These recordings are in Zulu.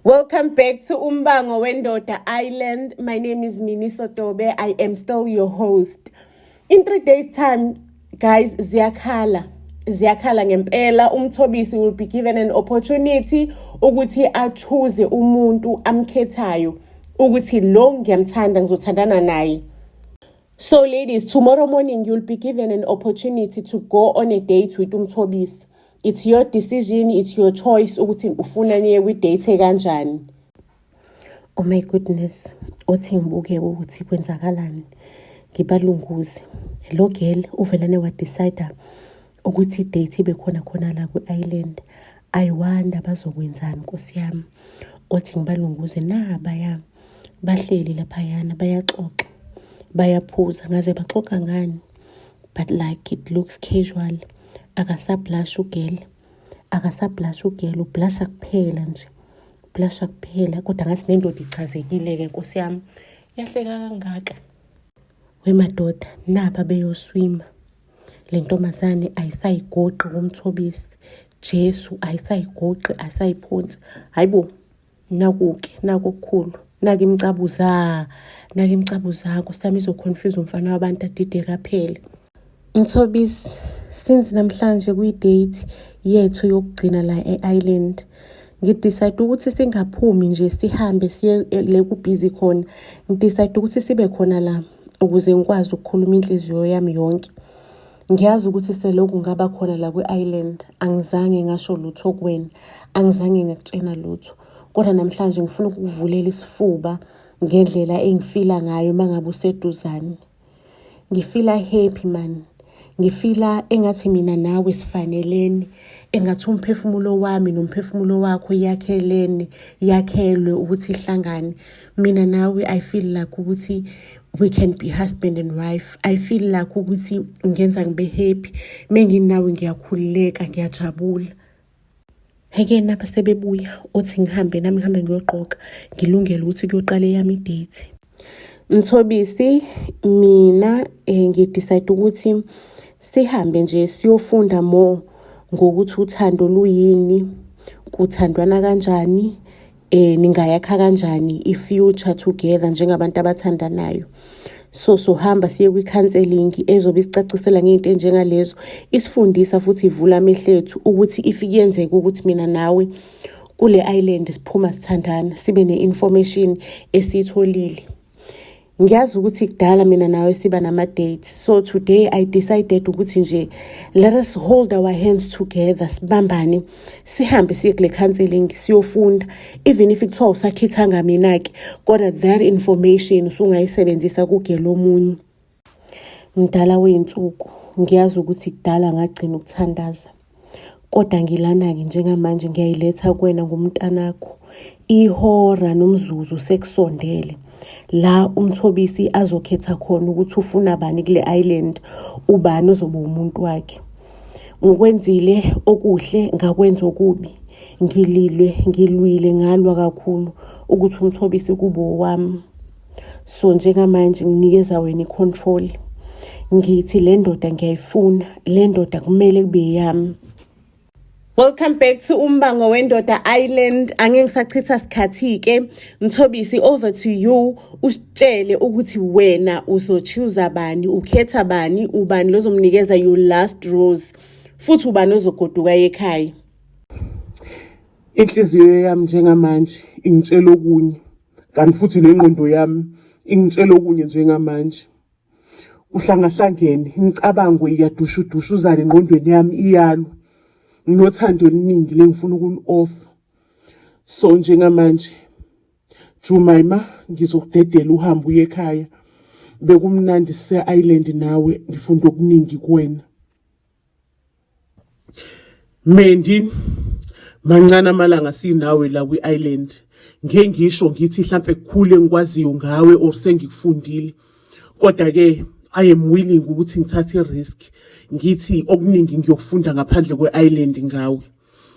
Welcome back to Umbango Wendoda Island. My name is Mini Sotobe. I am still your host. In 3 days' time, guys, ziyakhala. Ziyakhala ngempela. UMthobisi will be given an opportunity ukuthi a-choose umuntu amkhethayo ukuthi lo ngiyamthanda, ngizothandana naye. So ladies, tomorrow morning you'll be given an opportunity to go on a date with uMthobisi. It's your decision, it's your choice ukuthi ufuna niye kwi-date kanjani. Oh my goodness, othi ngibuke ukuthi kwenzakalani. Ngibalunguze. Lo girl uvelane wa-decide ukuthi i-date ibe khona khona la kwi-island. I wonder bazokwenzani, Nkosi yami. Othi ngibalunguze, nabaya bahleli laphayana, bayaxoxa, bayaphuza, ngaze baxoxa ngani, but like it looks casual. Akasa-blush u-girl, akasa-blush u-girl, u-blusha kuphela nje, blusha kuphela, kodwa ngathi nendoda ichazekile-ke, Nkosi yami, yahleka kangaka. Wemadoda, naba beyoswima. Le ntombazane ayisayigoqi kuMthobisi. Jesu, ayisayigoqi, ayisayiphonsi. Hayibo, naku-ke, naku okukhulu, naku imicabuza, naku imicabuza, Nkosi yami, izo-confuse umfana wabantu, adideke aphele. Mthobisi, since namhlanje kuyi-date yethu yokugcina la e-island, ngi-decide ukuthi singaphumi nje sihambe siye le ku-busy khona. Ngi-decide ukuthi sibe khona la ukuze ngikwazi ukukhuluma inhliziyo yami yonke. Ngiyazi ukuthi selokhu ngaba khona la kwi-island angizange ngasho lutho kuwena, angizange ngakutshena lutho. Kodwa namhlanje ngifuna ukukuvulela isifuba ngendlela engi-feela ngayo uma ngabe useduzane. Ngi-feela happy man. Ngi-feela engathi mina nawe sifanelene, engathi umphefumulo wami nomphefumulo wakho yakhelene, yakhelwe ukuthi ihlangane. Mina nawe, I feel like ukuthi we can be husband and wife. I feel like ukuthi ungenza ngibe happy. Menginawe ngiyakhululeka, ngiyajabula. Heke, naba sebebuya, uthi ngihambe nami, ngihambe ngiyogqoka, ngilungele ukuthi kuyoqala eyami i-date. Mthobisi, mina ngi-decide ukuthi sihambe nje siyofunda more ngokuthi uthando luyini, kuthandwana kanjani, ningayakha kanjani i-future together njengabantu abathandanayo. So sohamba siye kwi-counselling ezobe isicacisela ngey'nto ey'njengalezo, isifundisa futhi ivula amehlo ethu ukuthi if kuyenzeka ukuthi mina nawe kule island siphuma sithandana, sibe ne-information esiyitholile. Ngiyazi ukuthi kudala mina nawe siba nama-date, so today I decided ukuthi nje let us hold our hands together, sibambane, sihambe siye kule counselling siyofunda. Even if kuthiwa usakhithanga mina-ke, kodwa that information usungayisebenzisa ku-girl omunye. Mdala wey'nsuku, ngiyazi ukuthi kudala ngagcina ukuthandaza, kodwa ngilana-ke njengamanje ngiyayiletha kuwena ngumntanakho. Ihora nomzuzu sekusondele la uMthobisi azokhetha khona ukuthi ufuna bani kule island, ubani ozoba umuntu wakhe. Ngikwenzile okuhle, ngakwenza okubi. Ngililwe, ngilwile, ngalwa kakhulu ukuthi uMthobisi kube owami. So njengamanje nginikeza wena i-control. Ngithi le ndoda ngiyayifuna, le ndoda kumele kube yami. Welcome back to Umbango Wendoda Island. Angeke ngisachitha sikhathi-ke. Mthobisi, over to you. Usitshele ukuthi wena uzo-choose bani, ukhetha bani, ubani lozomnikeza your last rose. Futhi ubani ozogoduka ekhaya. Inhliziyo yami njengamanje ingitshela okunye, kanti futhi nengqondo yami ingitshela okunye njengamanje. Kuhlangahlangene, imicabango iyadushudushuzana engqondweni yami, iyalwa. Nginothando oluningi lengifuna ukulu-offer. So njengamanje, Jumaima, ngizokudedela uhambe uye ekhaya. Bekumnandi sise-island nawe, ngifunda okuningi kuwena. Mendi, mancane amalanga sinawe la kwi-island. Ngeke ngisho ngithi mhlampe kukhulu engikwaziyo ngawe or sengikufundile. Kodwa-ke I am willing ukuthi ngithathe i-risk, ngithi okuningi ngiyokufunda ngaphandle kwe-island ngawe.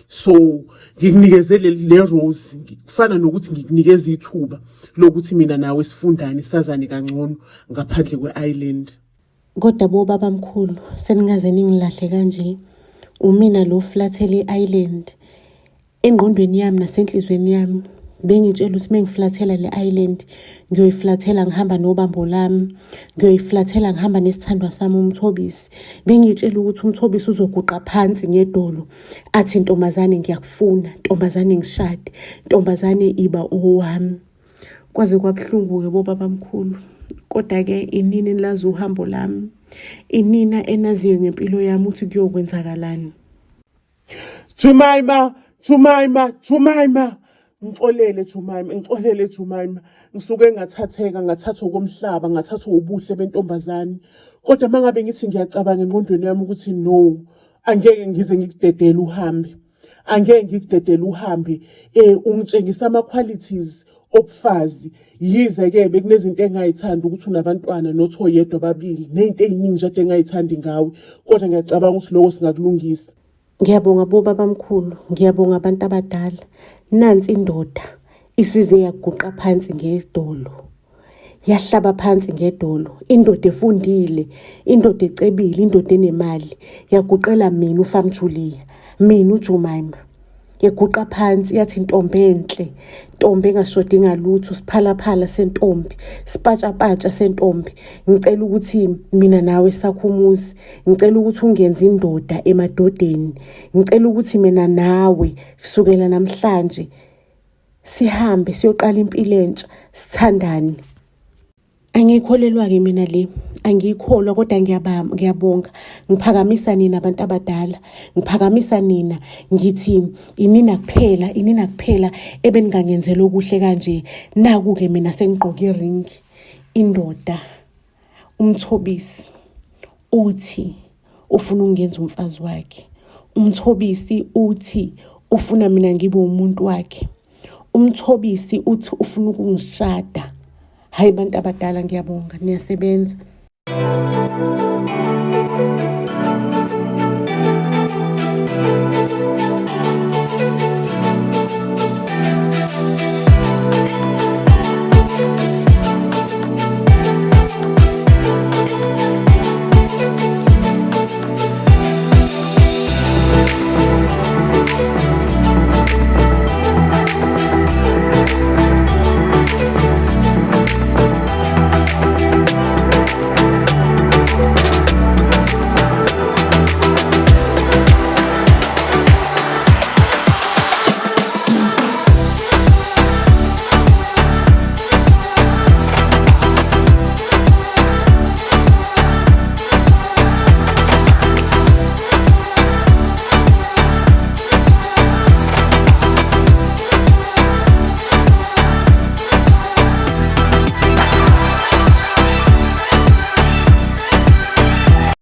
So ngikunikeze le rose, kufana nokuthi ngikunikeza ithuba lokuthi mina nawe sifundane, sazane kangcono ngaphandle kwe-island. Kodwa bo babamkhulu, seningaze ningilahle kanje. Umina lo flathele i-island. Engqondweni yami nasenhlizweni yami Bengitshela ukuthi mengiflathela le island ngiyoyiflathela ngihamba nobambo lami, ngiyoyiflathela ngihamba nesithandwa sami uMthobisi. Bengitshela ukuthi uMthobisi uzoguqa phansi ngedolo athi ntombazane ngiyakufuna, ntombazane ngishade, ntombazane iba owami. Kwaze kwabuhlungu-ke bobabamkhulu. Kodwa-ke inini enilazi uhambo lami, inina enaziyo ngempilo yami ukuthi kuyokwenzakalani. Jumaima, Jumaima, Jumaima. Ngixolele Jumaima, ngixolele Jumaima. Ngisuke ngathatheka, ngathathwa okomhlaba, ngathathwa ubuhle bentombazane. Kodwa mangabe ngithi ngiyacabanga engqondweni yami ukuthi no, angeke ngize ngikudedele uhambe. Angeke ngikudedele uhambe. Eh ungitshengisa ama qualities obufazi. Yize ke bekunezinto engayithandi ukuthi unabantwana nothi oyedwa ababili, nezinto eziningi nje ade engayithandi ngawe. Kodwa ngiyacabanga ukuthi lokho singakulungisa. Ngiyabonga bobabamkhulu, ngiyabonga abantu abadala. Nansi indoda isize yaguqa phansi ngedolo. Yahlaba phansi ngedolo. Indoda efundile, indoda ecebile, indoda enemali. Yaguqela mina uFam Julia, mina uJumaima. Yaguqa phansi yathi ntombi enhle, ntombi engashodi ngalutho, siphalaphala sentombi, sipatshapatsha sentombi. Ngicela ukuthi mina nawe sakhe umuzi. Ngicela ukuthi ungenze indoda emadodeni. Ngicela ukuthi mina nawe kusukela namhlanje sihambe siyoqala impilo entsha, sithandane. Angiyikholelwa-ke mina le, angiyikholwa kodwa ngiyabonga. Ngiphakamisa nina abantu abadala, ngiphakamisa nina ngithi inina kuphela, inina kuphela ebeningangenzela okuhle kanje. Naku-ke mina sengigqoke iringi, indoda uMthobisi uthi ufuna ukungenza umfazi wakhe. UMthobisi uthi ufuna mina ngibe umuntu wakhe. UMthobisi uthi ufuna ukungishada. Hayi bantu abadala ngiyabonga niyasebenza.